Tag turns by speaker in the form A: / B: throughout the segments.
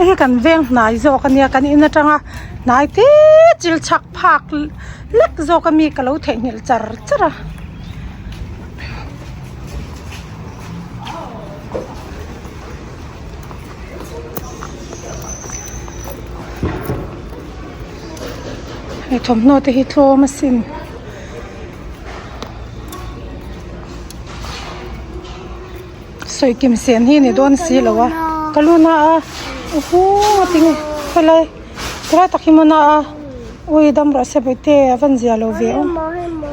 A: Hei hi kan veng hnai zawk ania kan in atanga hnai te chil chhak phak lek zawk ami ka lo theihnghilh char char a. Hei thawmhnaw te hi tlawm asin. Sawi kim sen hi ni dawn si lo a ka lu na a uhuu a tinge khawilai khawilai tak hi maw na a ui dam rawh se bawihte a van zia lo ve aw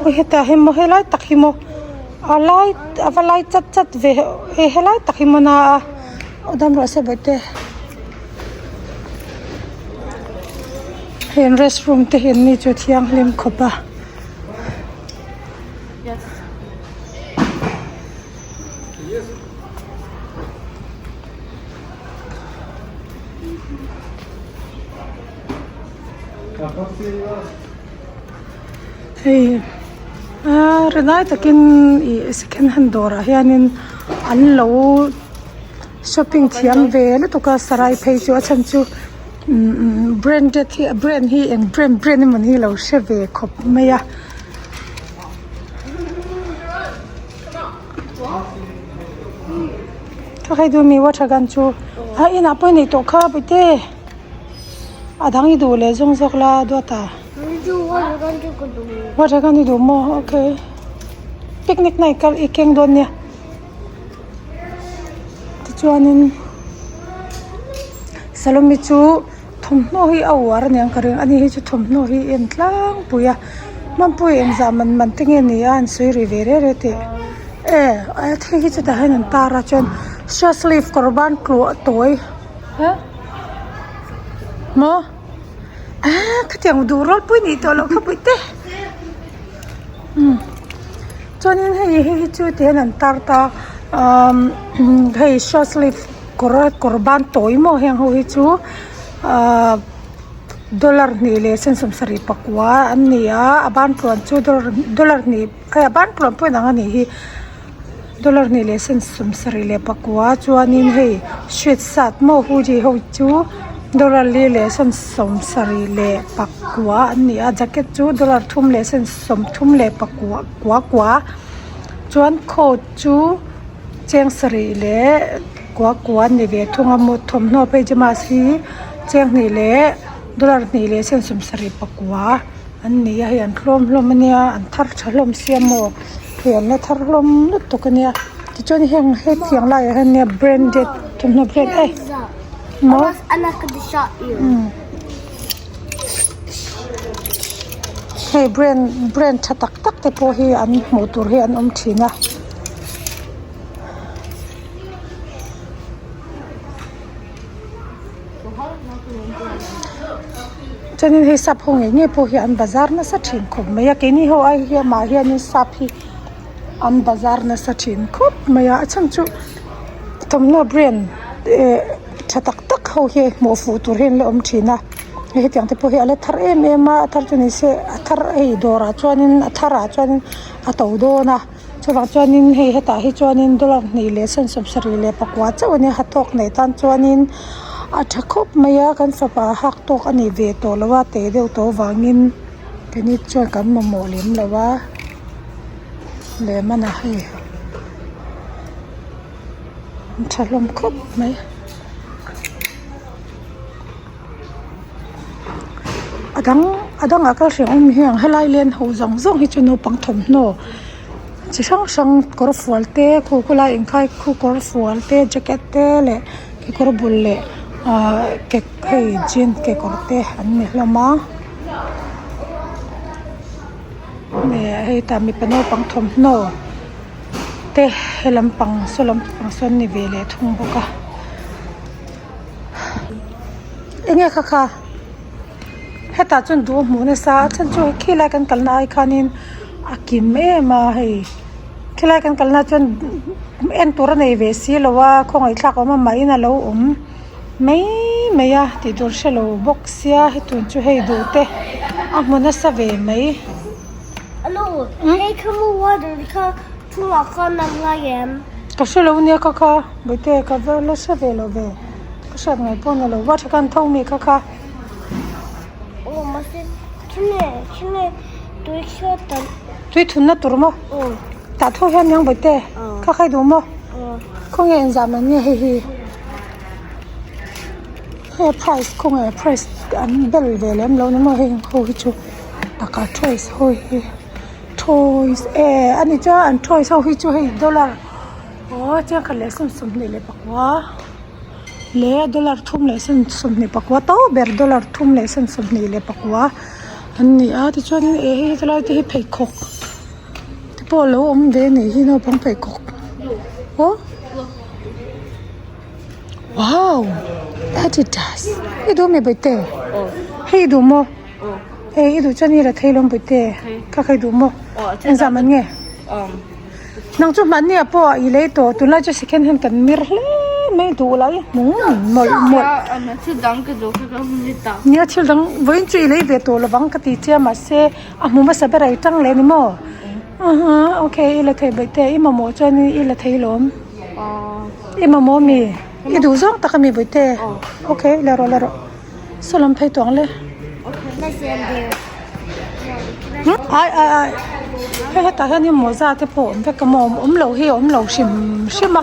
A: ui hetah hian maw helai tak hi maw a lai a va lai chat chat ve hei helai tak hi maw na a aw dam rawh se bawihte heng restroom te hi an ni chu a thianghlim khawp a. Hei aaa rinai takin ih second hand dawrah hianin an lo shopping thiam ve lutuk a sarai phei chu a chhan chu imm branded hi brand hi eng brand brand emawni hi lo hre ve khawp mai a. Ka hei duh mi water gun chu a inah pawh i neih tawh kha bawihte a dang i duh leh zawng zawk la duat a water gun i duh maw okay picnic na i kal i keng dawn nia tichuanin salawmi chu. Thawmhnaw hi a uar aniang ka ring ani hi chu thawmhnaw hi a en tlangpui a hmanpui engzah man man te nge ni a an sawi ri ve rere tih e a thil hi chutah hian an tar a chuan short sleeve kawr ban tluah tawi ha maw ah khatiang duh rual pui nih tawh loh kha puite umm chuanin hei hi chu tihian an tar ta umm hei short sleeve. Kawr kawr ban tawi maw heng ho hi chu ahh dollar hnih leh sen sawmsarih pakua an ni a a ban tluan chu dollar dollar hnih hei a ban tluan pawh inang a nih hi dollar hnih leh sen sawmsarih leh pakua chuanin hei sweat shirt maw hoodie ho chu dollar li leh sen sawmsarih leh pakua an ni a jacket chu dollar thum leh sen sawmthum leh pakua kua kua chuan coat chu. Cheng sarih leh kua kua an ni ve thung a maw thawmhnaw pyjamas hi cheng hnih leh dollar hnih leh sen sawm sarih pakua an ni a hei an tlawm hlawm ania an thar tha hlawm sia maw hei an la thar hlawm lutuk ania tichuan heng hetiang laiah hian nia branded thawmhnaw brand e maw hei brand brand tha tak tak te pawh hi an hmuh tur hi an awm thin a. Chuanin hei sap ho ngei ngei pawh hi an bazar nasa thin khawp mai a keini ho ai hian mah hianin sap hi an bazar nasa thin khawp mai a a chhan chu thawmhnaw brand eh tha tak tak ho hi hmuh fuh tur hi an la awm thin a hei hetiang te pawh hi a la thar em em a a thar chu ni se a thar hei dawrah chuanin a tharah chuanin a to dawn a. Chuvang chuanin hei hetah hi chuanin dollar hnih leh sen sawmsarih leh pakua chauh a nia hatawk neih tan chuanin a tha khawp mai a kan fapa hak tawk a nih ve tawh lo a teh deuh tawh avangin keini chuan kan mamawh lem lo a lem a na hei an tha hlawm khawp mai. A dang a dangah ka hriat awm hian helai len ho zawng zawng hi chu naupang thawmhnaw chi hrang hrang kawr fual te khu khawlai inkhai khu kawr fual te jacket te leh kekawr bul leh ahh ke hei jean kekawr te an ni hlawm a leh hei tah mipa naupang thawmhnaw te he lampang saw lampang sawn ni ve leh thung bawk a. Enge kha kha hetah chuan duh a hmuh nasa a chhan chu khilai kan kalna ai khanin a kim em a hei khilai kan kalna chuan en tur a nei ve silo a khawngaihthlak awm a mahin alo awm mai mai a tih tur hrelo bawk sia hetun chu hei duh te a hmu nasa ve mai. Ka hrelo nia kha kha. Bawihte ka va la hre ve lo ve. Ka hriat ngai pawh ni lo va tha khan tho mi kha kha. Tui thunna tur maw? Tah tho hian niang bawihte kha kha i duh maw? Khawnge inzah man nge hei hi? Hei price khawnge price an bel ve lem lo ni maw heng ho hi chu taka toys ho hi toys e ani chuan an toys ho hi chu hei dollar aw changkhat leh sum 25. Leh dollar thum leh sen 24 to ber dollar thum leh sen 24 an ni a tichuanin eh hei helai te hi pheikhawk te pawh alo awm ve a nih hi naupang pheikhawk aw wow adidas i duh ami bawihte hei i duh maw hei i duh chuan i la thei lawm bawihte kha kha i duh maw engzah man nge. Nang chu hmanni ah pawh i lei tawh tunlai chu second hand kan mir hle mai duh lah i hmu mawlh mawlh. Nia thil dang vawiin chu i lei ve tawh lovang ka ti che a mahse a hmu hmasa ber a i tang leh a ni maw okay i la thei baih te i mamawh chuan i la thei lawm i mamawh ami i duh zawng tak ami baih te okay la rawh la rawh saw lam phei tawh ang le. Ai ai ai hei hetah hian in mawza te pawh a awm vek a maw awm loh hi a awm lo hrim hrim a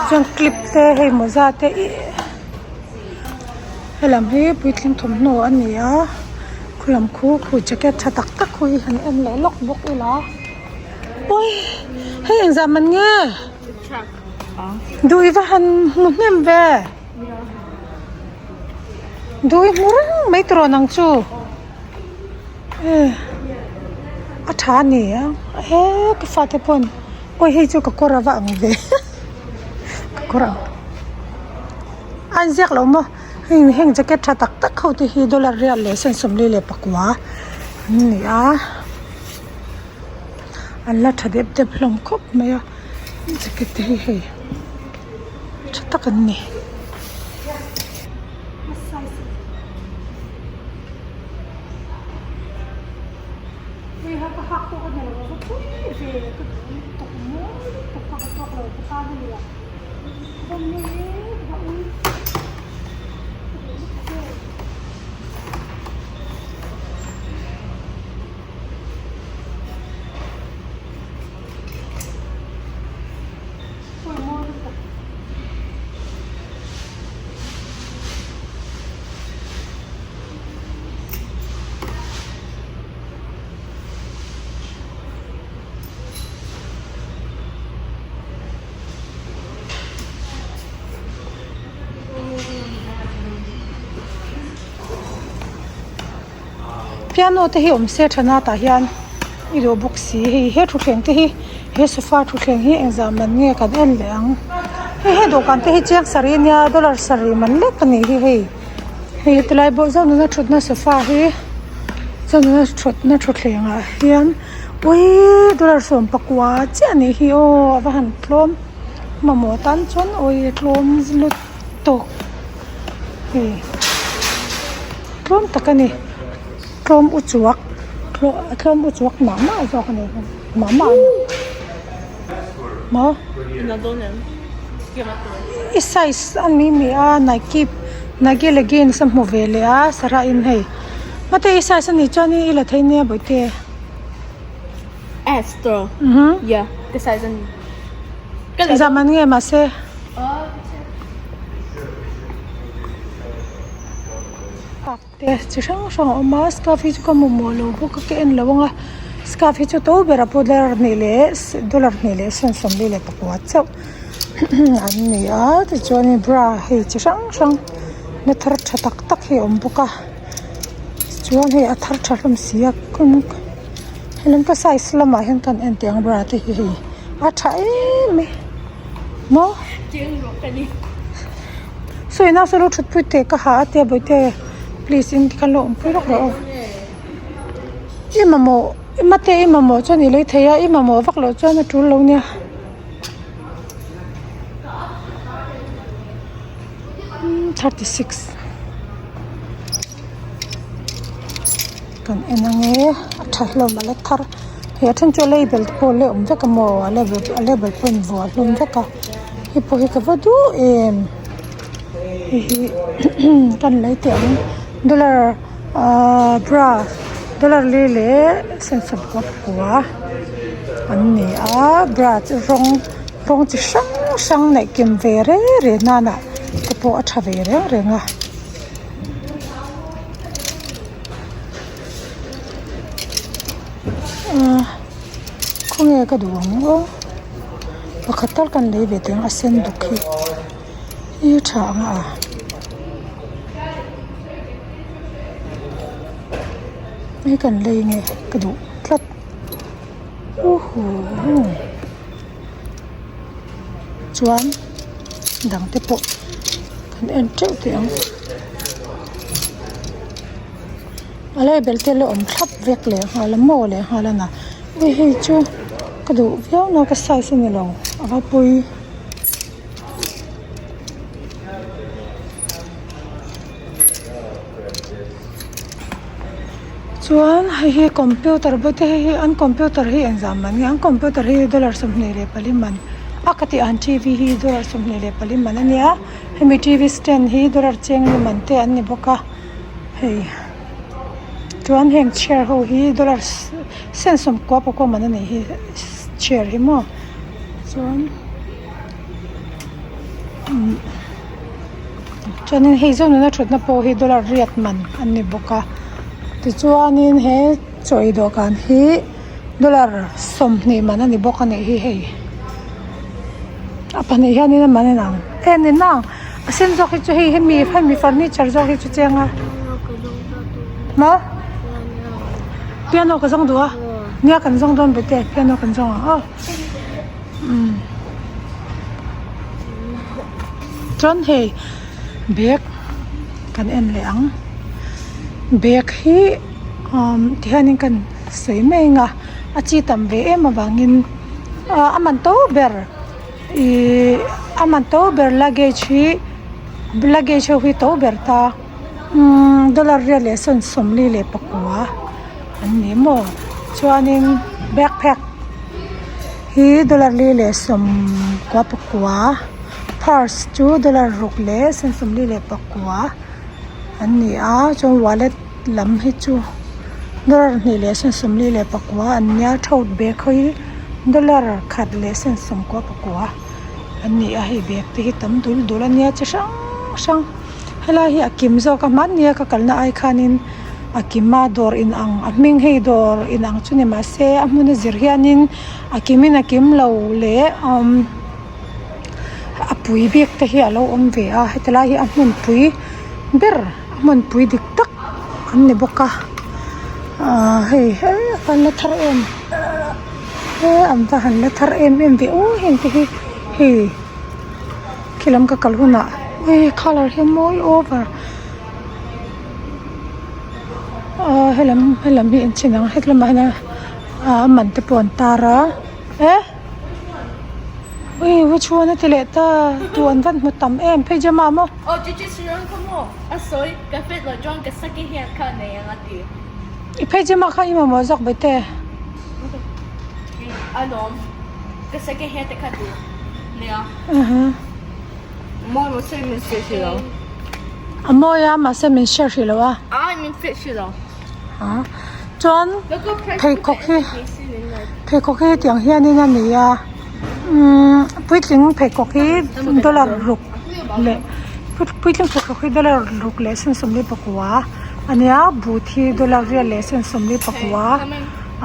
A: chuan clip te hei mawza te ih helam hi puitling thawmhnaw a ni a khulam khu khu jacket tha tak tak khu hi han en leh lawk bawk ila ui hei engzah man nge duh i va han hmu hnem ve. Dui hmu reng mai tawh nang chu eh a tha a ni a he ka fate pawn awi hei chu ka kawr a va ang ve ka kawr ang a inziak lo maw hei heng jacket tha tak tak ho te hi dollar riat leh sen 44 an ni a an la tha dep dep hlawm khawp mai a jacket te hi hei. Tha tak an ni. Piano te hi awm se thana tah hian i duh bawk si hei he thutthleng te hi he sofa thutthleng hi engzah man nge kan en leh ang hei he dawhkan te hi chiang sarih ania dollar sarih man lek a nih hi hei hei tilai pawh zawk nuna thutna sofa hi chuan nuna thutna thutthleng ah hian awii dollar 19 chiah a nih hi aw a va han tlawm mamawh tan chuan awii a tlawm lutuk hei. Tlawm tak a ni tlawm u chuak tlawm u chuak mah mah zawk a ni mah mah a ni maw i size a ni mi a nike nike leggings a hmu ve leh a sarah in hei mate i size a nih chuan i la thei nia bawihte engzah man nge mahse. Scarf te chi hrang hrang a awm a scarf hi chu ka mamawh lo bawk a ka en lo ang a scarf hi chu to berah pawh dollar hnih leh dollar hnih leh sen 49 chauh an ni a tichuanin bra hei chi hrang hrang na thar tha tak tak hi a awm bawk a tichuan hei a thar tha hlawm si a helam ka size lamah hian kan en teh ang bra te hi hei a tha em mai. Maw? Saw ina saw lo thut pui teh ka ha a tia bawihte please in tikhan lo awm pui rawk rawh aw. I mamawh i mate i mamawh chuan i lei thei a i mamawh vak loh chuan a tul lo nia. 36 Kan en ange a tha hlawm a la thar hei a then chu a label te pawh a la awm vek a maw a label a label pawh a invuah hlawm vek a hei pawh hi ka va duh em. Hei hi kan lei teh ang dollar ahh bra dollar li leh sen sawmkua pakua an ni a bra chu rawng rawng chi hrang hrang neih kim ve reng reng nana te pawh a tha ve reng reng a. Ahh khawnge ka duh ang aw pakhat tal kan lei ve teh ang a sen duk hi hi tha ang a hei kan lei nge ka duh tlat uhuuu chuan dang te pawh kan en teuh teh ang. A lai bel te la awm thlap vek leh nghal a maw leh nghal a na ui hei chu ka duh viau na ka size a ni lo a va pawi. Chuan hei hi computer bawk te hei hi an computer hi engzah man nge an computer hi dollar 24 man a ka tih ang t v hi dollar 24 man a nia hemi t v stand hi dollar cheng li man te an ni bawk a. Hei chuan heng chair ho hi dollar sen sawmkua pakua man a nih hi chair hi maw chuan umm chuanin hei zawng nuna thutna pawh hi dollar riat man a ni bawk a tichuanin he chaw ei dawhkan hi dollar 20 man a ni bawk a nih hi hei a pahnih hianin a man inang en inang. A sen zawk hi chu hei hemi hemi furniture zawk hi chu chiang a maw piano ka zawng duh a nia kan zawng dawn bete piano kan zawng ang aw umm chuan hei bag kan en leh ang bag hi umm tihianin kan sawi mai ang a a chi tam ve em avangin a man to ber. Ihh a man to ber luggage hi luggage ho hi to ber ta umm dollar riat leh sawn 49 an ni maw chuanin backpack hi dollar li leh 99 purse chu dollar ruk leh sen 49 an ni a chuan wallet lam hi chu dollar hnih leh sen 49 an nia tote bag ho hi dollar khat leh sen 99 an ni a hei bag te hi tam dul dul a nia chi hrang hrang helai hi a kim zawk a hmanni a ka kalna ai khanin a kim a dawr inang a hming hei dawr inang chu ni mahse a hmun a zir hianin a kimin a kim lo leh umm a pui bik te hi a lo awm ve a heti lai hi a hmunpui ber. A hmunpui dik tak an ni bawk a ahh hei he an la thar em he an va han la thar em em ve aw heng te hi hei khi lam ka kal hunah hei colour hi a mawi over ahh helam helam hi enchhin ang hetlama hian a man te pawh an tar a eh. Ui which one a ti leh ta duh an van hmu tam em phei jama maw. I phei jama kha i mamawh zawk be te. A mawi a mahse min share hrih lo a. Chuan pheikhawk hi pheikhawk hi tiang hianin a ni a umm puitling pheikhawk hi dollar ruk leh puitling pheikhawk hi dollar ruk leh sen 44 a nia boot hi dollar riat leh sen 44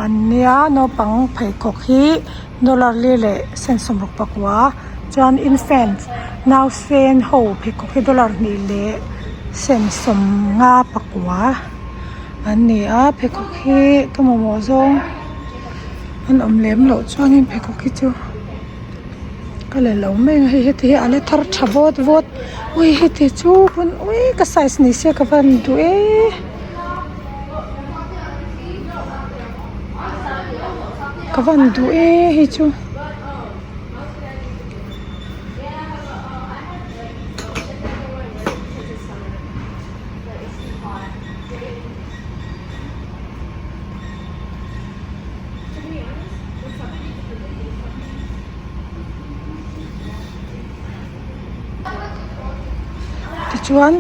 A: a nia naupang pheikhawk hi dollar li leh sen 64 chuan infant nausen ho pheikhawk hi dollar hnih leh sen 54. An ni a pheikhawk hi ka mamawh zawng an awm lem loh chuanin pheikhawk hi chu ka la lo mai ang hei heti hi a la thar tha vawt vawt ui heti chu hun ui ka size ni se ka van duh e ka van duh e hei chu. Chuan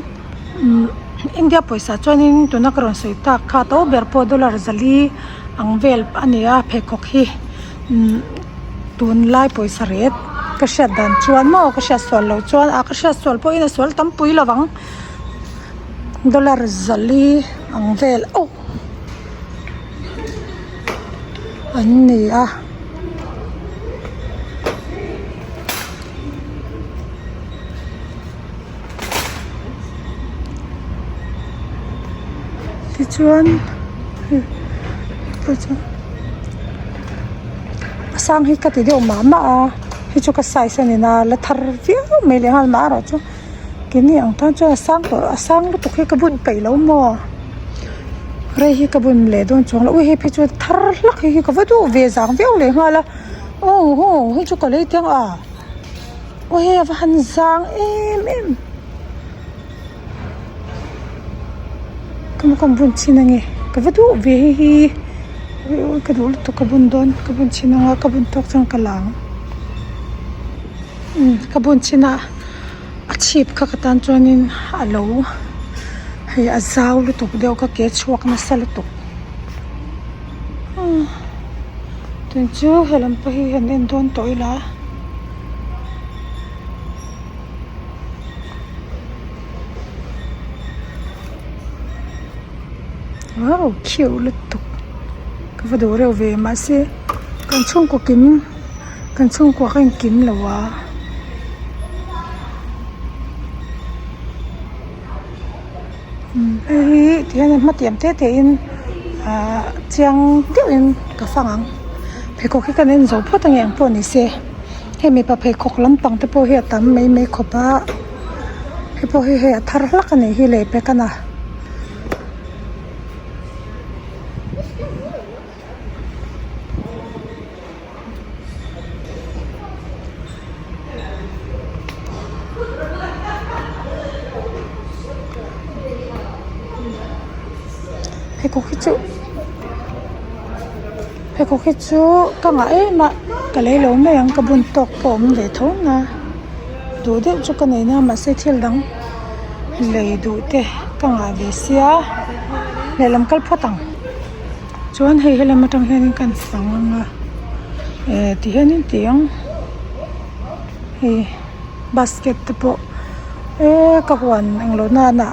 A: umm India pawisa chuanin tuna ka rawn sawi tak kha to ber pawh dollar zali ang vel a ni a pheikhawk hi umm tunlai pawisa ret ka hriat dan chuan maw ka hriat sual loh chuan ah ka hriat sual pawhin a sual tam pui lo vang dollar zali ang vel oh an ni a. Tichuan a sang hi ka ti deuh mah mah a hei chu ka size a ni na la thar viau mai leh nghal mah erawh chu keini ang tan chuan a sang tawh a sang lutuk hi ka bun peih lo maw rei hi ka bun leh dawn chuang lo ui hei phei chu thar hlak hi ka va duh ve zang viau leh nghal a aw haw hei chu ka lei teng a. Aw hei a va han zang em em ka ka bun chhin ange ka va duh ve hei hi ui ka duh lutuk ka bun dawn ka bun chhin anga ka bun tawk chuan ka la ang umm ka bun chhin a a chhip kha ka tan chuanin a lo hei a zau lutuk deuh ka ke chhuak nasa lutuk umm tun chu helam pawh hi han en dawn tawh ila. Wow cute lutuk ka va duh reuh ve mahse kan chhungkaw kim kan chhungkua ka inkim lo a umm hei hi tihian a hmatiam te te in ahh chiang deuhin ka fang ang pheikhawk hi kan en zo phawt ange ang pawh ni se hei mipa pheikhawk lampang te pawh hi a tam mai mai khawp a hei pawh hi hei a thar hlak a nih hi lehpek a na. Pheikhawk hi chu pheikhawk hi chu ka ngah em a ka lei lo mai ang ka bun tawk pawh a awm ve tho na duh deuh chu ka nei na mahse thil dang lei duh te ka ngah ve sia lehlam kal phawt ang. Chuan hei helam atang hianin kan fang anga eh ti hianin ti ang hei basket te pawh eee ka huan englo nana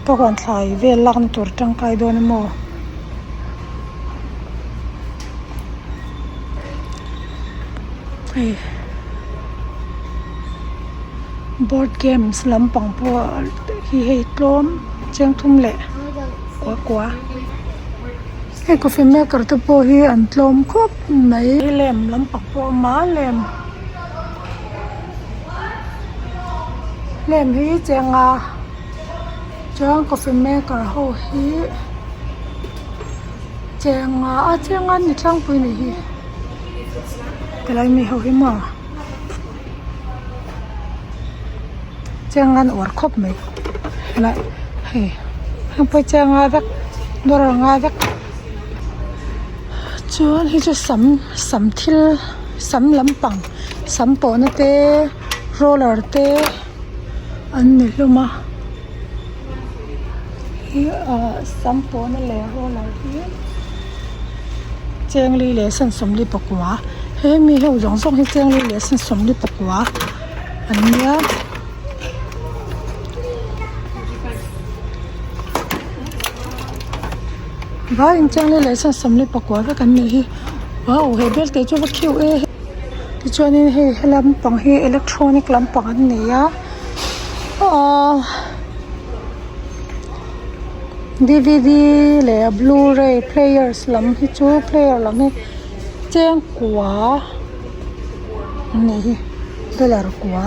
A: ka huan thlai vel lakna tur tangkai dawn a maw hei board games lampang pawh hi hei tlawm chengthum leh kua kua. Hei coffee maker te pawh hi an tlawm khawp mai. Lem lampang pawh a awm a lem lem hi cheng a chuan coffee maker ho hi cheng a a cheng a ni tlangpui a nih hi tilai mi ho hi maw Chiang an uar khawp mai helai hei heng pawh hi chiang a vek dollar nga vek chuan hei chu sam sam thil sam lampang sam pawhna te roller te an ni hlawm a hi ah sam pawhna leh roller hi chengli leh sawmsawmli pakua he mi ho zawng zawng hi chengli leh sawmsawmli pakua. An nia vai incheng leh leh chuan 44 vek an nih hi wow he bel te chu a va cute e tichuanin hei he lampang hi electronic lampang an ni a ahh D V D leh blue ray players lam hi chu player lam hi chengkua. An nih hi dollar kua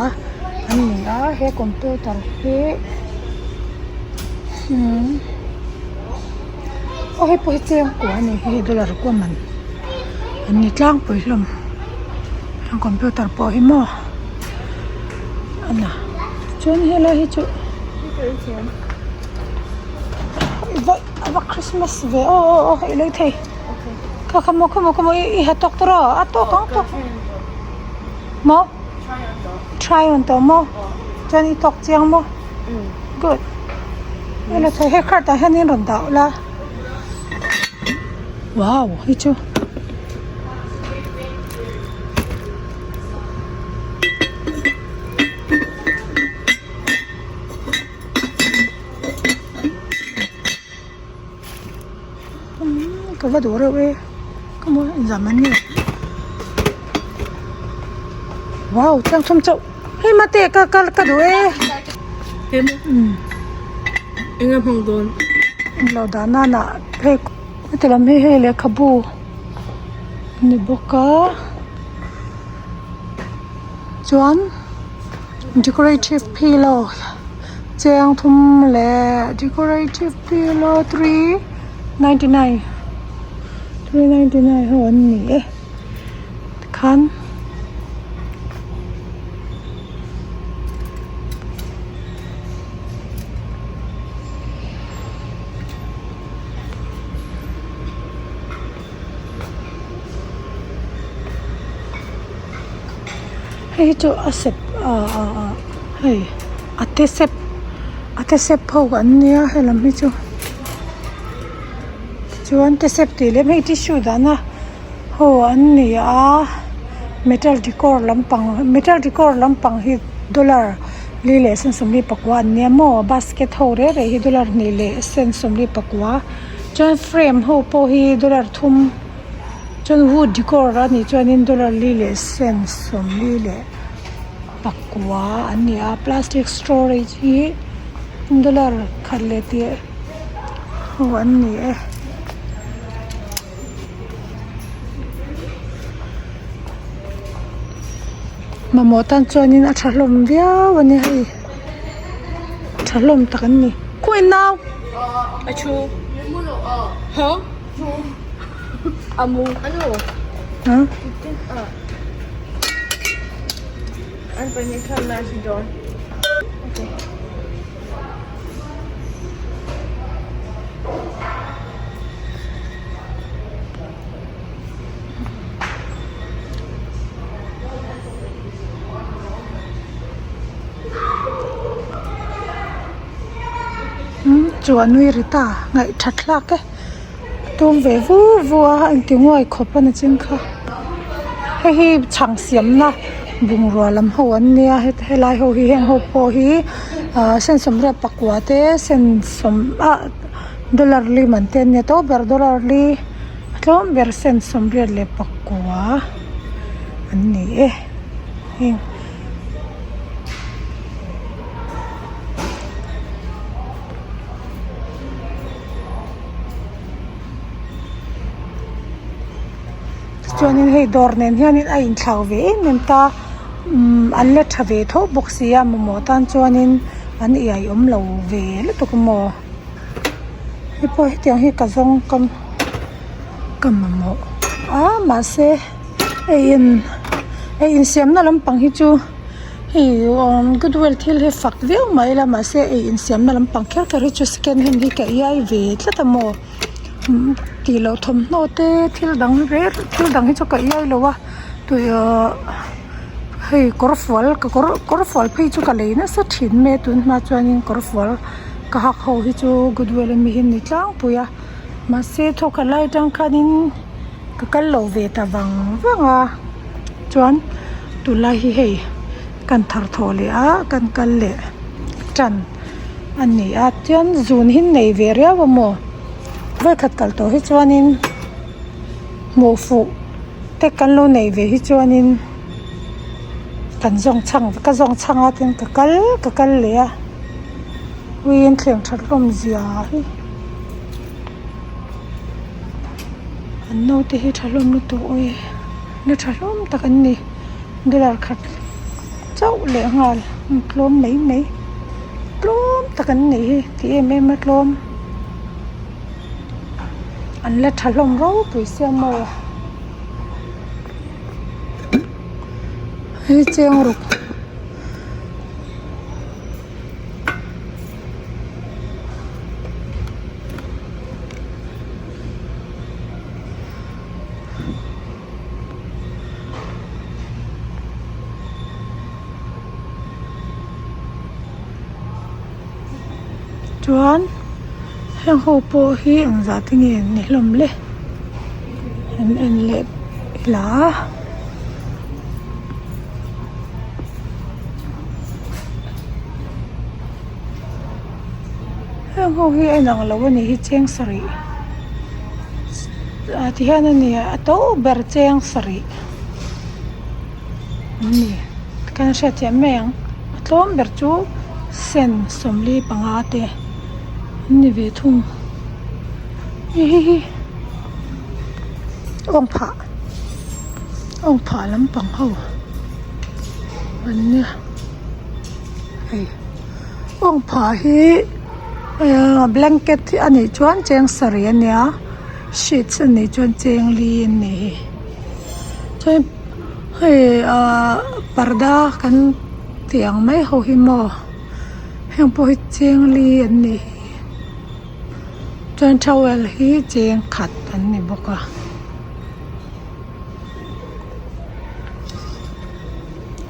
A: an ni a he computer hi umm aw hei pawh hi cheng kua a ni hi dollar kua man an ni tlangpui hlawm a computer pawh hi maw a na chuan helai hi chu a va christmas ve aw aw aw i lei thei. Kha kha maw kha maw kha maw i ha tawk tawh rawh a tawk ang tawk maw try on tawh maw chuan i tawk chiang maw. Good. Ela thei hei cart ah hianin rawn dah ula. Wow hei chu. Umm ka va duh reuh e ka maw engzah man nge wow chiang thum chauh hei mate ka ka ka duh e umm
B: eng a hmang dawn
A: englo dah nan ah hei heti lam hi hei lehkhabu a ni bawk a chuan decorative pillow cheng thum leh decorative pillow 399 399 ho an ni e tikhan Hei hi chu a sep ah ah ah hei a te sep a te sep ho an nia helam hi chu tichuan te sep tih lem hei tissue dahna ho an ni a metal decor lampang metal decor lampang hi dollar li leh sen sawmli pakua an nia maw basket ho reh reh hi dollar hnih leh sen sawmli pakua chuan frame ho pawh hi dollar thum. Chuan wood decor a nih chuanin dollar li leh cent sawmli leh pakua an ni a plastic storage hi dollar khat leh tih ho an ni e. Mamawh tan chuanin a tha hlawm viau a ni hei tha hlawm tak an ni khawi nau. Chu a nui ri ta ngaih that hlak e. Tum ve vu vu a a inti nguai khawp a ni chin kha hei hi chhang siamna bungrua lam ho an nia helai ho hi heng ho pawh hi ah sen sawmriat pakua te sen sawm ah dollar li man te an nia to ber dollar li a tlawm ber sen sawmriat leh pakua an ni e heng. Chuanin hei dawr nen hianin a inthlau ve em em ta umm an la tha ve tho bawk si a mamawh tan chuanin an iai awm lo ve lutuk maw hei pawh hetiang hi ka zawng ka ka mamawh a mahse hei in hei insiamna lampang hi chu. Hei awm goodwill thil hi fak viau mai ila mahse ei insiamna lampang kher kher hi chu second hand hi ka iai ve tlat a maw tih loh thawmhnaw te thil dang reng thil dang hi chu ka iai lo a tui ahh hei kawr fual ka kawr kawr fual phei chu ka lei nasa thin mai a tun hma chuanin kawr fual ka hak ho hi chu goodwill ami hi an ni tlangpui a mahse thawk a lai atang khanin ka kal lo ve ta vang vang a chuan tunlai hi hei kan thar thawh leh a kan kal leh tan a ni a chuan zun hi nei ve riau a maw vawikhat kal tawh hi chuanin hmuh fuh te kan lo neih ve hi chuanin kan zawng chhang ka zawng chhang a tin ka kal ka kal leh a uiin thleng that hlawm zia hi. An naute hi tha hlawm lutuk awi na tha hlawm tak an ni dollar khat chauh leh nghal an tlawm mai mai tlawm tak an nih hi ti em em a tlawm an la tha hlawm ropui sia maw hei cheng ruk. Chuan heng ho pawh hi engzah te nge an ni hlawm le an en leh ila. Heng ho hi a inang lo a nih hi cheng sarih ah ti hian a ni a to ber cheng sarih an ni tikhan a hriat thiam mai ang a tlawm ber chu sen sawmli panga te an ni ve thung hei hei hi awng phah awng phah lampang ho an nia hei. Awng phah hi blanket a nih chuan cheng sarih a nia sheets a nih chuan cheng li a ni hi chuan hei ahh parda kan tih ang mai ho hi maw heng pawh hi cheng li an ni hi chuan towel hi cheng khat an ni bawk a.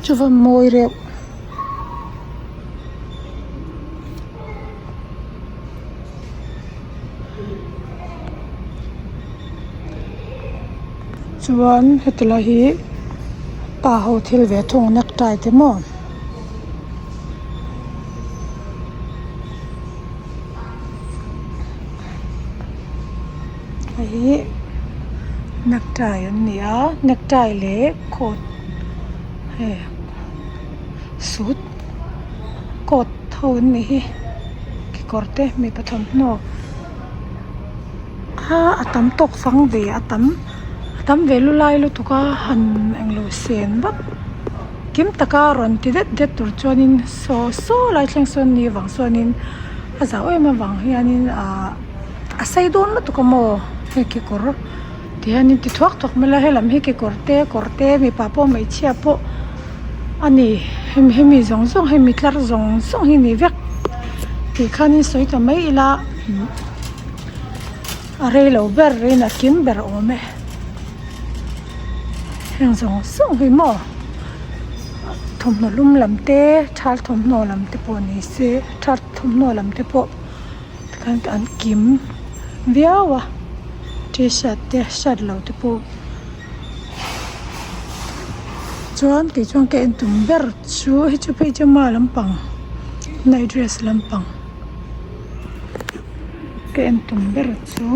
A: Chuva mawi reuh. Chuan heti lai hi pa ho thil ve thung necktie te maw hei hi necktie an ni a necktie leh coat hei. Suit coat ho an nih hi kekawr te mipa thawmhnaw a a tam tawk fang ve a tam a tam ve lu lai lutuk a han englo sen vak kim taka rawn ti det det tur chuanin saw saw lai thleng sawn ni avang sawnin a zau em avang hianin ahh a sei dawn lutuk a maw hei kekawr ti hianin ti thuak thuak mai la helam hi kekawr te kawr te mipa pawh hmeichhia pawh. A ni hemi hemi zawng zawng hemi tlar zawng zawng hi a ni vek tih khanin sawi ta mai ila a rei lo ber in a kim ber awm e heng zawng zawng hi maw thawmhnaw lum lam te thal thawmhnaw lam te pawh ni se thal thawmhnaw lam te pawh tikhan an kim viau a t-shirt te shirt lo te pawh. Chuan kei chuan ka en tum ber chu hei chu phei chu ma lampang night dress lampang ka en tum ber chu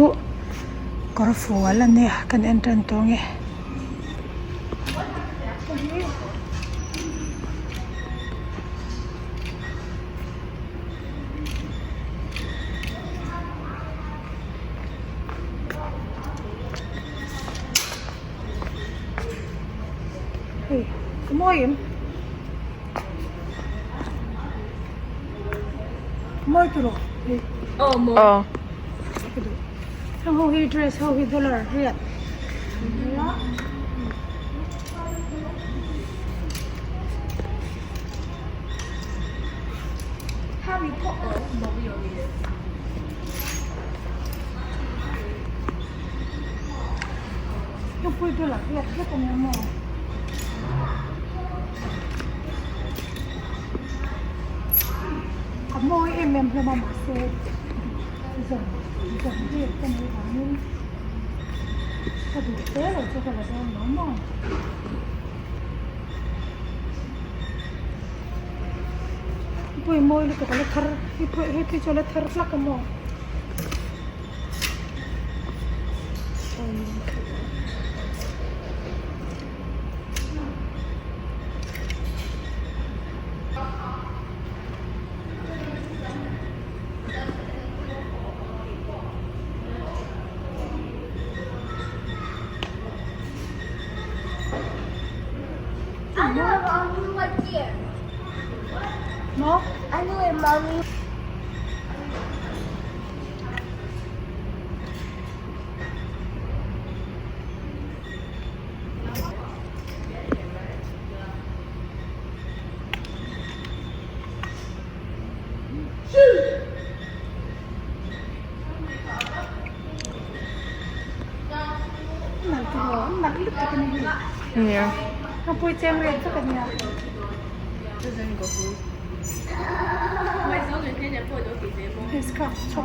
A: kawr fual a nia kan en tan tawh ang e. Hei a mawi em mawi tawh rawh hei
B: aw mawi aw
A: heng ho hi dress ho hi dollar riat
B: Harry Potter mawi a ni e.
A: A mawi em em hlawm a mahse zawm zawm vel ka nei vangin ka duh hle lo chu ka la dawn lo maw. Pawh mawi lutuk a la thar hei phei chu a la thar hlak a maw.
B: Nia.
A: Hei scarf tha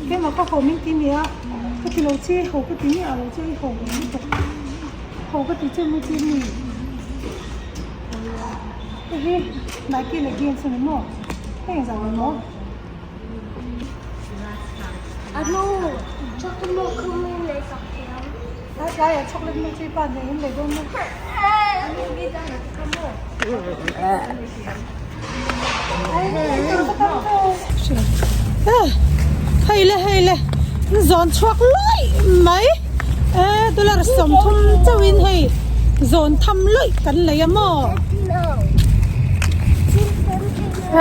A: Keimah ka ho min ti nia ka ti lo che ho ka ti miah lo che i ho lo lutuk ho ka ti che maw che mi hei hi Nike leggings a ni maw hei engzah ni maw. Tlai tlaiah chocolate milk chu i pa nen in lei dawn maw. Hei le hei le zawn chhuak luaih mai e dollar 30 chauhin hei zawn tham luaih kan lei a maw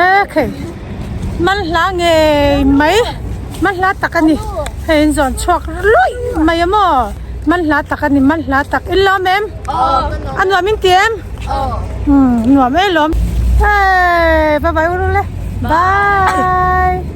A: e khei man hla ngei mai man hla tak a ni hei an zawn chhuak luaih mai a maw man hla tak a ni man hla tak in lawm em. A nuam in ti em? Umm nuam e lawm. Hey bye bye uru le. Bye.